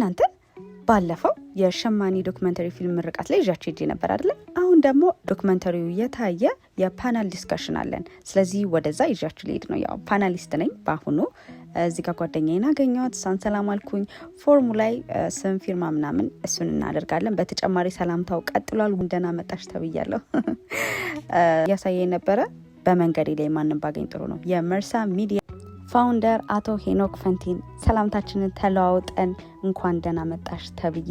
እናንተ ባለፈው የሸማኔ documentary ፊልም ምርቃት ላይ ይዣችሁ ሄጄ ነበር አይደለ? አሁን ደግሞ documentary ው የታየ የ panel discussion አለን። ስለዚህ ወደዛ ይዣችሁ ልሄድ ነው። ያው panelist ነኝ በአሁኑ። እዚህ ጋር ጓደኛዬን አገኘኋት፣ እሷን ሰላም አልኩኝ። ፎርሙ ላይ ስም፣ ፊርማ ምናምን እሱን እናደርጋለን። በተጨማሪ ሰላምታው ቀጥሏል። ደህና መጣሽ ተብያለሁ። እያሳየ ነበረ። በመንገዴ ላይ ማንም ባገኝ ጥሩ ነው። የመርሳ ሚዲያ founder አቶ ሄኖክ ፈንቴን ሰላምታችንን ተለዋውጠን እንኳን ደህና መጣሽ ተብዬ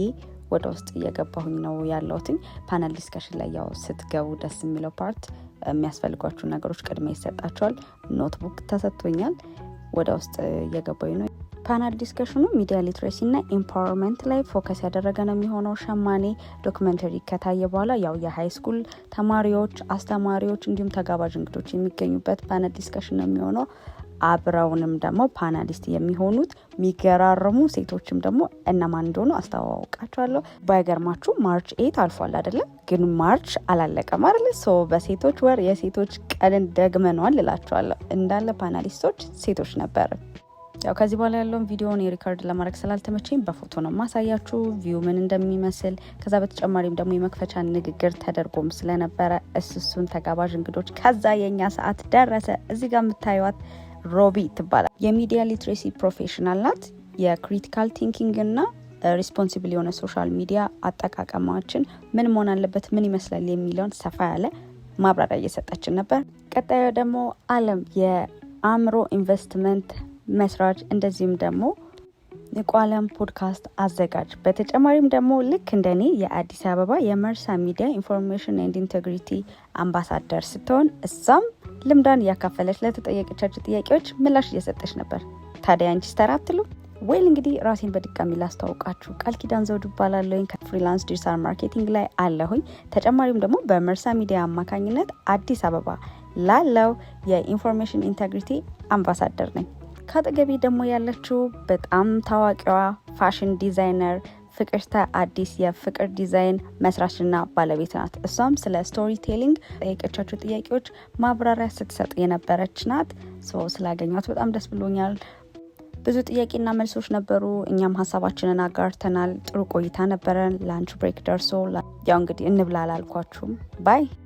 ወደ ውስጥ እየገባሁኝ ነው ያለሁትኝ። Panel discussion ላይ ያው ስትገቡ ደስ የሚለው part የሚያስፈልጓችሁ ነገሮች ቅድሚያ ይሰጣቸዋል። Notebook ተሰጥቶኛል። ወደ ውስጥ እየገባሁኝ ነው። Panel discussion ኑ media literacy እና empowerment ላይ focus ያደረገ ነው የሚሆነው። ሸማኔ documentary ከታየ በኋላ ያው የ high school ተማሪዎች፣ አስተማሪዎች እንዲሁም ተጋባዥ እንግዶች የሚገኙበት panel discussion ነው የሚሆነው። አብረውንም ደግሞ panelist የሚሆኑት የሚገራርሙ ሴቶችም ደግሞ እነማን እንደሆኑ አስተዋውቃቸዋለሁ። ባይገርማችሁ March 8 አልፏል አይደለም? ግን March አላለቀም አይደለ? So በሴቶች ወር የሴቶች ቀንን ደግመነዋል እላችኋለሁ። እንዳለ panelist ኦች ሴቶች ነበር። ያው ከዚህ በኋላ ያለውን ቪዲዮን የ record ለማድረግ ስላልተመቸኝ በፎቶ ነው ማሳያችሁ view ምን እንደሚመስል። ከዛ በተጨማሪም ደግሞ የመክፈቻ ንግግር ተደርጎም ስለነበረ እሱን ተጋባዥ እንግዶች፣ ከዛ የእኛ ሰዓት ደረሰ። እዚህ ጋር የምታዩት ሮቢ ትባላል። የ media literacy professional ናት። የ critical thinking እና responsible የሆነ social media አጠቃቀማችን ምን መሆን አለበት፣ ምን ይመስላል የሚለውን ሰፋ ያለ ማብራሪያ እየሰጠችን ነበር። ቀጣዩ ደግሞ አለም፣ የአእምሮ ኢንቨስትመንት መስራች እንደዚሁም ደግሞ ንቁ አለም ፖድካስት አዘጋጅ፣ በተጨማሪም ደግሞ ልክ እንደኔ የአዲስ አበባ የመርሳ ሚዲያ information and integrity አምባሳደር ስትሆን እሷም ልምዷን እያካፈለች ለተጠየቀቻቸው ጥያቄዎች ምላሽ እየሰጠች ነበር። ታዲያ አንቺስ ተራ አትሉ? Well፣ እንግዲህ ራሴን በድጋሚ ላስተዋውቃችሁ። ቃል ኪዳን ዘውዱ እባላለሁኝ። ከ freelance digital marketing ላይ አለሁኝ። ተጨማሪም ደግሞ በመርሳ ሚዲያ አማካኝነት አዲስ አበባ ላለው የ information integrity አምባሳደር ነኝ። ከአጠገቤ ደግሞ ያለችው በጣም ታዋቂዋ fashion designer ፍቅርተ አዲስ የፍቅር ዲዛይን መስራችና ባለቤት ናት። እሷም ስለ storytelling ጠየቀቻቸው ጥያቄዎች ማብራሪያ ስትሰጥ የነበረች ናት። So ስላገኘኋት በጣም ደስ ብሎኛል። ብዙ ጥያቄና መልሶች ነበሩ። እኛም ሀሳባችንን አጋርተናል። ጥሩ ቆይታ ነበረን። Lunch break ደርሶ ያው እንግዲህ እንብላ አላልኳችሁም። Bye.